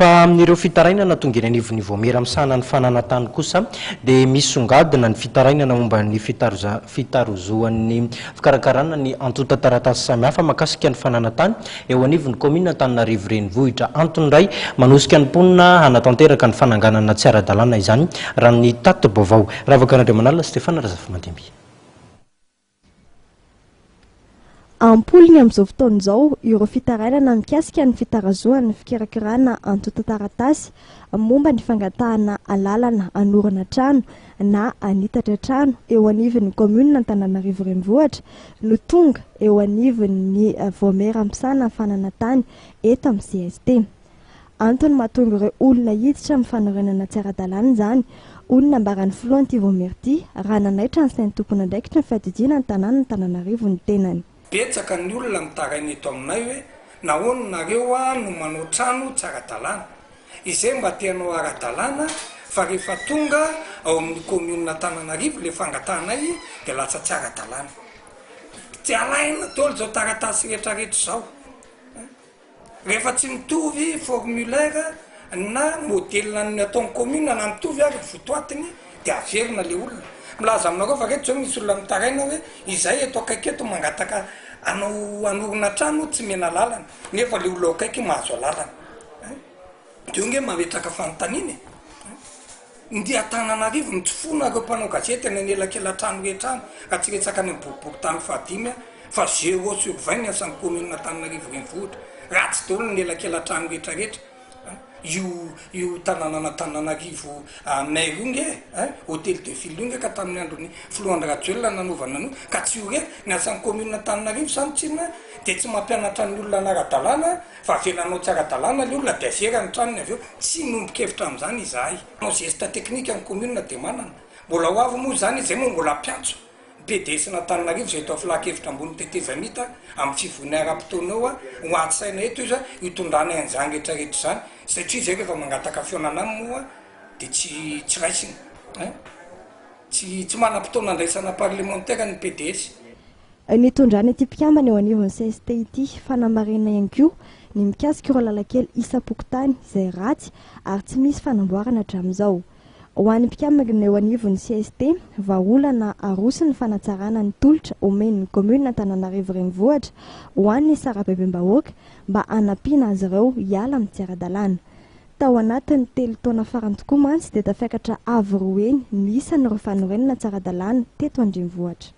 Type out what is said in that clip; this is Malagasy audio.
Fa amin'ireo fitarainana tonga eny anivon'ny Vaomiera misahana ny fananan-tany kosa dia misongadina ny fitarainana momba ny fitarozoan'ny fikarakarana ny antontan-taratasy samihafa mahakasika ny fananan-tany eo anivon'ny kaominina Antananarivo Renivohitra. Antony iray manosika ny mponina hanatanteraka ny fananganana tsy ara-dalàna izany raha ny tati-baovao. Ravaka Randriamanalina, Stéphane Razafimandimby. Am-polony amin'izao fotoana izao ireo fitarainana mikasika ny fitarazohan'ny fikirakirana antontan-taratasy momba ny fangatahana alalana hanorina trano na hanitatra trano eo anivon'ny kaominina Antananarivo Renivohitra no tonga eo anivon'ny Vaomiera misahana ny fananan-tany eto amin'ny cst. Antony mahatonga ireo olona hiditra amin'ny fanorenana tsy ara-dalàna izany, hoy ny nambaran'ny filohan'ity vaomiera ity raha nanaitra ny sain'ny tompon'andraikitry ny fiadidiana ny tanàn'Antananarivo ny tenany. Betsaka ny olona mitaraina eto aminay hoe nahoana nareo no manao trano tsy ara-dalàna. Izay mba te hanao ara-dalàna fa rehefa tonga ao amin'ny commune Antananarivo le fangatahanay dia lasa tsy ara-dalàna. Tsy alaina daholo izao taratasy rehetra rehetra izao. Rehefa tsy mitovy formulaire na modèle ny ataon'ny commune na mitovy ary ny votoatiny dia averina le olona. Milaza aminareo fa reto zao misy olona mitaraina hoe izay eto akaiky eto mangataka hanao hanorina trano tsy mena lalana nefa le olona ao akaiky mahazo alalana. Dia eo nge mametraka fanontaniana e! Ndeha Antananarivo no tsofoina ireo mpanao gazety any anelakelan-trano rehetra any, raha tsy resaka any amin'ny boriborintany fahadimy aho, fa zéro sur 20 ny asan'ny commune Antananarivo renivohitra. Ratsy daholo ny elakelan-trano rehetra rehetra. Io io tanànan'Antananarivo maire io nge ein, hôtel de ville io nge ka tamin'ny andron'ny filoha Andry Rajoelina nanaovana an'io, ka tsy io re, ny asan'ny commune Antananarivo izany tsinona dia tsy mampianatra ny olona hanara-dalàna, Fa avelanao tsy ara-dalàna le olona de azera ny tranony avy eo, tsy miombon-kevitra amin'izany izahay. Manao geste technique ny commune dia manana. Mbola ho avy moa izany, izay moa mbola hampiantso ny PDS n'Antananarivo izay eto amin'ny filan-kevitra ambony tetezamita amin'ny fivoriana ara-potoana eo ho antsaina eto izy hitondranay an'izany rehetra rehetra izany satria izay rehefa mangataka fihaonana aminy moa dia tsy tsy raisiny ein! Tsy tsy manam-potoana andraisana parlemantera ny PDS. Nitondrana ity mpikambana eo anivon'ny cst ity fanamarinana ihany koa ny mikasika ireo lalan-kely isam-pokontany izay ratsy ary tsy misy fanamboarana hatramin'izao. Ho an'ny mpikambana eo anivon'ny cst, vahaolana aroso ny fanatsarana ny tolotra omen'ny kaominina Antananarivo Renivohitra ho an'ny sarababem-bahoaka mba hanampiana azy ireo hiala amin'ny tsy ara-dalàna. Tao anatin'ny telo taona farany tokoa mantsy dia tafiakatra avo roa heny ny isan'ireo fanorenana tsy ara-dalàna teto an-drenivohitra.